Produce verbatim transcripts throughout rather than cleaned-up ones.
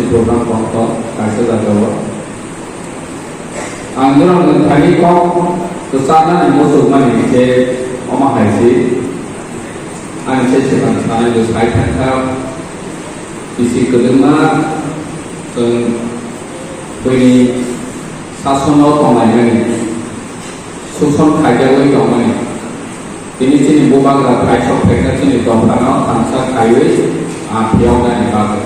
Program kotor kaisa jagao. Ang norokni thani kok kwcharnani muchungmani khe omo hai se. Ani se swkang sanai bo sai thangkha. Bisi kwdwkma chwng buini sasono tonglaimani, suson khaijagwi tongmani. Tini chini bubagra thaisok phaikha chini dophano thansa khaiwi, ah, phiyoknani bagwi.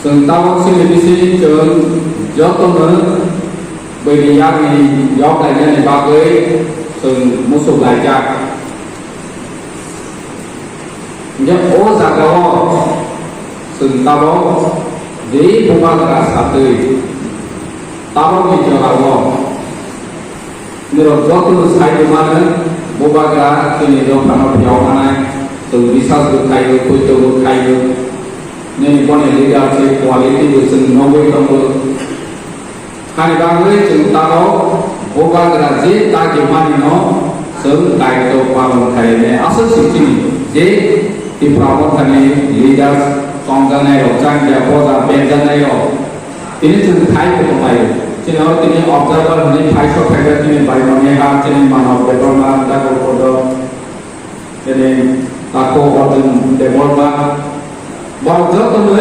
Chwng tabok chini bising chwng jotono buini yakni yok lainani bagwi chwng muchuk laijak. Hingke o jagao chwng tabok de bubagra satwi tabokni jorao norok jotono sai tongmani bubagra chini dophano phiyok hanai chwng bisas bo khaio, poito bo khaio, nini boni leadership quality bo chwng nugwi tongo. Hani bagwi chwng tabok bubagra je dagi manino chwng daitw palon khainai aswk se chini je Tipra Mothani leaders tongjaknai rok, changya poja berjaknai rok, tini chwng thai bo tonglaio. Chini oro tini observer hwnwi thaisok khaijak chini Baimoni ha, chini Manav Debbarma, Thakur Kodo, Tini Tako Arjun Debbarma, borok jotono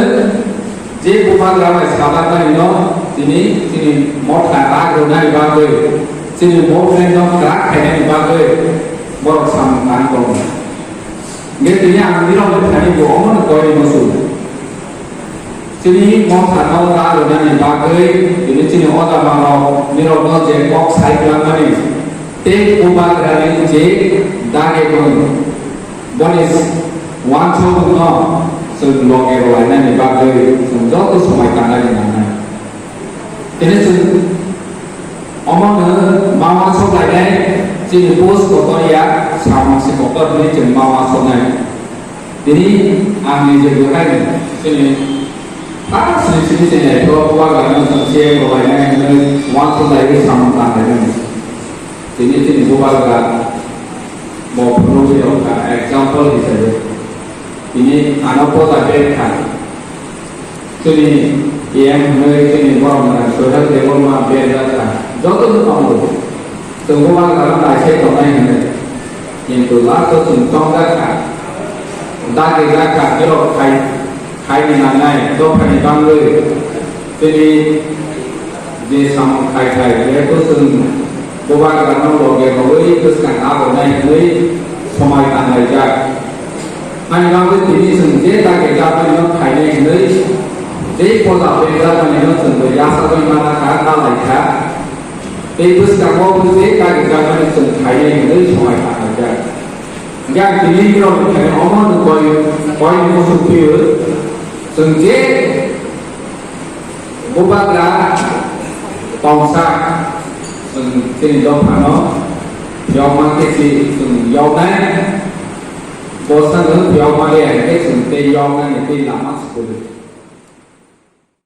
je bubagra bai sajak nai no, tini chini motha rak rwnani bagwi, chini movement no kwrak khainani bagwi borok samung tang tongo. Hingke tini ang nirok ni thani bo omo no koi muchung. Chini motha no ta rwnani bagwi, tini chini oja manrok nirok no je kok sai kwlangmani, tei bubagra ni je dagi boni, boni wansok no chwng loge rwlainani bagwi chwng joto somai tangnai nangnai. Tini chwng omo no ma wansok lainai chini post kotor ya, samung si kotor hwnwi chwng ma wansoknai. Tini ang nije bwkhai chini ta sini sini sini aitho bubagra no chwng se rwlainai hwnwi wansuknai samung tanglainani. Tini chini bubagra bo phunugwi rwkha example hisabe. Tini ano poda bag kha. Chini E M hwnwi chini borok mwnai Sohel Debbarma berjak kha. Joto no tongo. Chwng bubagra no naisai tongnai hwnwi. Kintu last o chwng chongjak kha. Dagi jak kha, borok khai, khaini nangnai, dophani bangwi. Chini je samung khai khai, jehetu chwng bubagra no loge rwui bwskang abo nai hwnwi somai tanglaijak. Ani bagwi tini chwng je dagi jakmani no khainai hwnwi, je poja berjakmani no chwng bo yachagwi mana kha, ta lai kha. Tei bwskango bo je dagi jakmani chwng khainai hwnwi somai tanglaijak. Hingke ang tini borokni thani omo no koi, koi ni muchung phiywi, chwng je bubagra tongsa, chwng chini dophano yokma khe si chwng yoknai, bwskango yokma le hingke chwng tei yoknani tei lama sukuli.